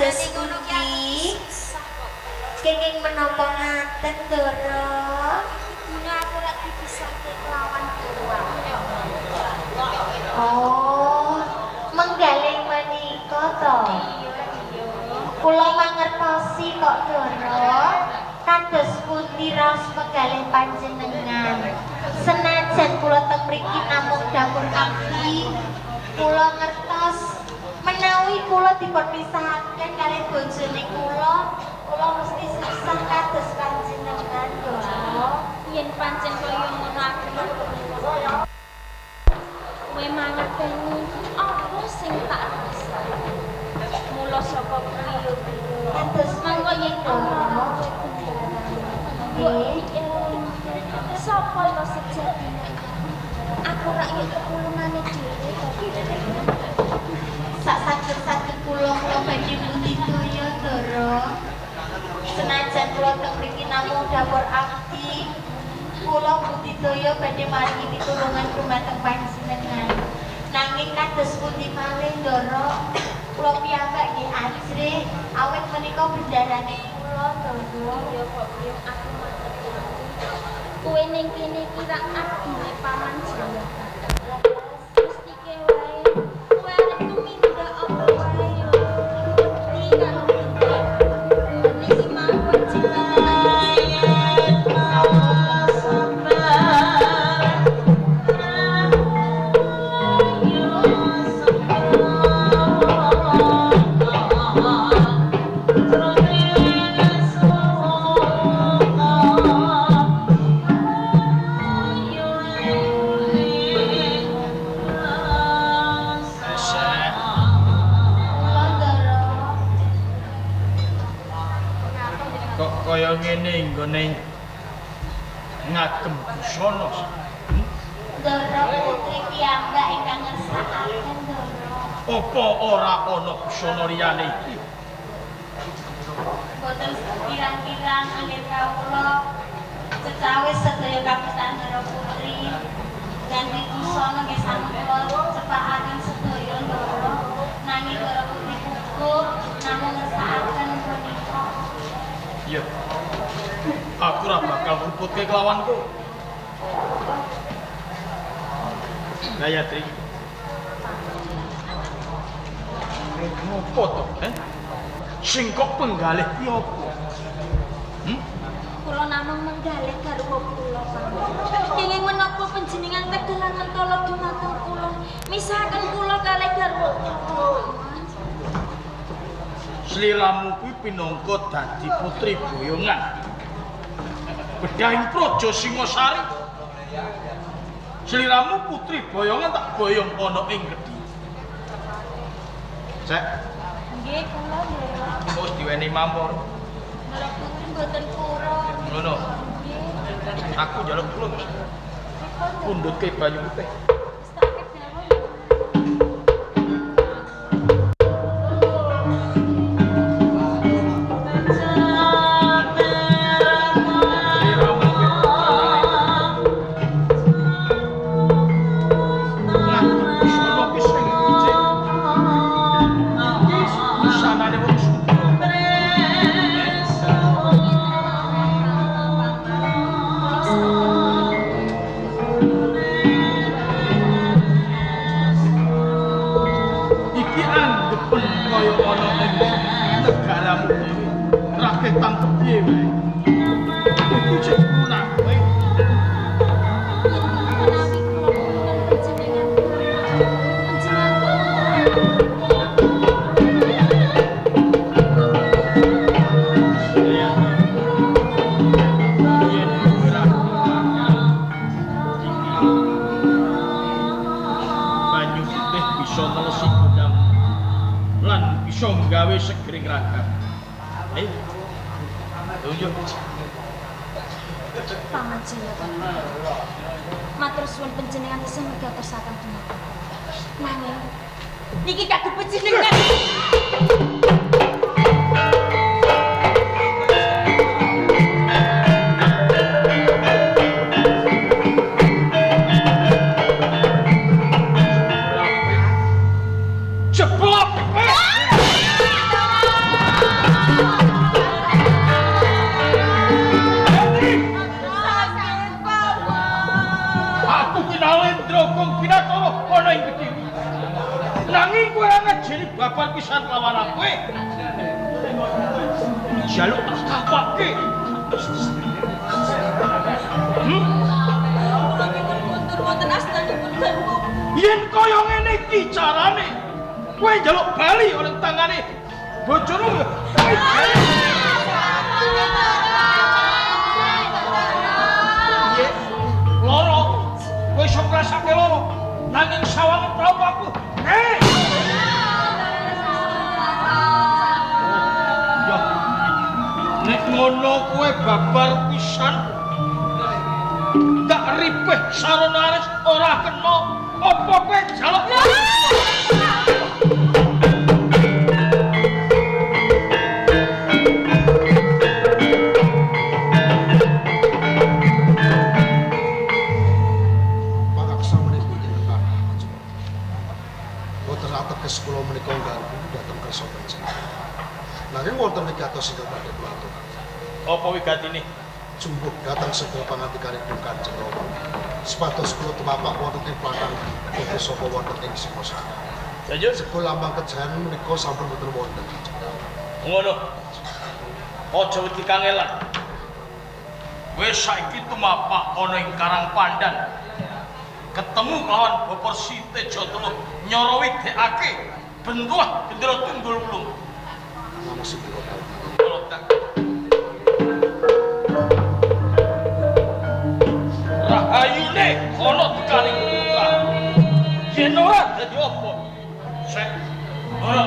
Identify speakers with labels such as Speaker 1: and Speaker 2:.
Speaker 1: Kados pundi? Kenging menapa ngaten, Ndara?
Speaker 2: Kudune aku rak dipisahke kelawan garwa.
Speaker 1: Oh, menggalih menika to.
Speaker 2: Iya, iya.
Speaker 1: Kula mangertosi kok, Ndara. Kados pundi raos menggalih panjenengan? Senajan kula teng mriki namung dapur abdi, kula ngertos menawi kula dipun pisahaken kalih bojone kula, kula mesti susah kados panjenengan, Ndara.
Speaker 2: Yen pancen kaya ngono aku mangerti. Kowe mangerteni apa sing tak rasa. Mula saka kuwi yo
Speaker 1: Kados
Speaker 2: mangko yen
Speaker 1: Ndara.
Speaker 2: Nggih. Sapa yo sejatine? Aku rak yo kepulungane dhewe to.
Speaker 1: Sak saged-saged kula kula badhe budidaya, Ndara. Senajan kula teng mriki namung dapur abdi, kula budidaya badhe maringi pitulungan dumateng panjenengan. Nanging kados pundi malih, Ndara, kula piyambak nggih ajrih awit menika bendarane kula, Ndara.
Speaker 2: Ya kok yo aku mangerti. Kowe ning kene iki rak abdine Paman Jaya. Mestike wae kowe arep tumindak apa wae yo. Wedi karo kowe. Niki mau panjenengan.
Speaker 3: Esek.
Speaker 1: Kula, Ndara.
Speaker 3: Kok kaya ngene nggone ngagem busana?
Speaker 1: Ndara putri piyambak ingkang ngersakaken, Ndara.
Speaker 3: Apa ora ana busana liyane iki?
Speaker 1: Boten pirang-pirang anggen kawula cecawis sedaya kapisan Ndara Putri. Ganti busana nggih sampun kula cepakaken sedaya, Ndara. Nanging Ndara Putri gugup namung ngersakaken punika.
Speaker 3: Iya. Aku ora bakal ngluputke kelawanku. Gayatri. Ngopo to, eh? Sing kok penggalih ki apa? Hmm?
Speaker 2: Kula namung menggalih garwa kula, Paman. Kenging menapa panjenengan kedalangan mentala dumateng kula, misahaken kula kalih garwa kula, Paman.
Speaker 3: Sliramu kuwi pinangka dadi putri boyongan. Bedhahing Praja Singasari. Sliramu putri boyongan tak boyong ana ing Kedhi. Sek,
Speaker 2: Nggih, kula Ndara.
Speaker 3: wis diweni mampur.
Speaker 2: Ndara Putri mboten purun.
Speaker 3: Ngono.
Speaker 2: Nggih.
Speaker 3: Aku njaluk tulung.
Speaker 2: Pripun, Ndara?
Speaker 3: Pundhutke banyu putih.
Speaker 2: Wis tak kedawuh, Ndara.
Speaker 3: Sliramu kuwi ngagem busana ki sing becik. Iki busanane wong sudra. Iki anggepen kaya ana ing negaramu dhewe. Raketan kepiye wae. Iki sing punah kowe.
Speaker 2: Yen menawi kula pulungan panjenengan, panjenengan kok
Speaker 3: Yen kowe ra iki banyu putih bisa nelesi godhamu lan bisa nggawe segering ragam. Ayo. Tunjuk.
Speaker 2: Paman Jaya. Matur suwun panjenengan tesih megatosaken dumateng. Nanging niki kagem panjenengan.
Speaker 3: Jeblok. wong binatara ana ing Kediri. Nanging kowe ngajeni babar pisan lawan aku. Jaluk tak kapake.
Speaker 2: Kula nyuwun kundur wonten asmanipun garwa.
Speaker 3: Yen kaya ngene iki carane, kowe njaluk bali oleh tangane bojomu ya. Kowe piye? Loro. Kowe iso ngrasake loro. Nanging sawange praup aku. Eh. Ya. Nek ngono kowe babar pisan. Tak ripeh sarana aris ora kena. Apa kowe njaluk?
Speaker 4: Pangaksa menika jenengan. Boten ateges kula menika ngganggu dhateng kersa panjenengan. Nanging wonten wigatos ingkang badhe kula aturaken.
Speaker 3: Apa wigatine?
Speaker 4: Jumbuh dhateng sedaya pangandikanipun Kanjeng Rama. Supados kula tumapak wonten ing plangkang putra sapa wonten ing Singasana.
Speaker 3: Lanjut.
Speaker 4: Sego lambang kejayan menika sampun boten wonten.
Speaker 3: Ngono. Aja wedi kangelan. Wis saiki tumapak ana ing Karang Pandan. Ketemu kelawan Bapak Siti Jatala nyoro widekake bentuah gendera tunggul wulung.
Speaker 4: Namung sing kula dawuh.
Speaker 3: Kula tak. Rahayune ana tekaning putra. Yen ora dadi apa? Sek. Ora.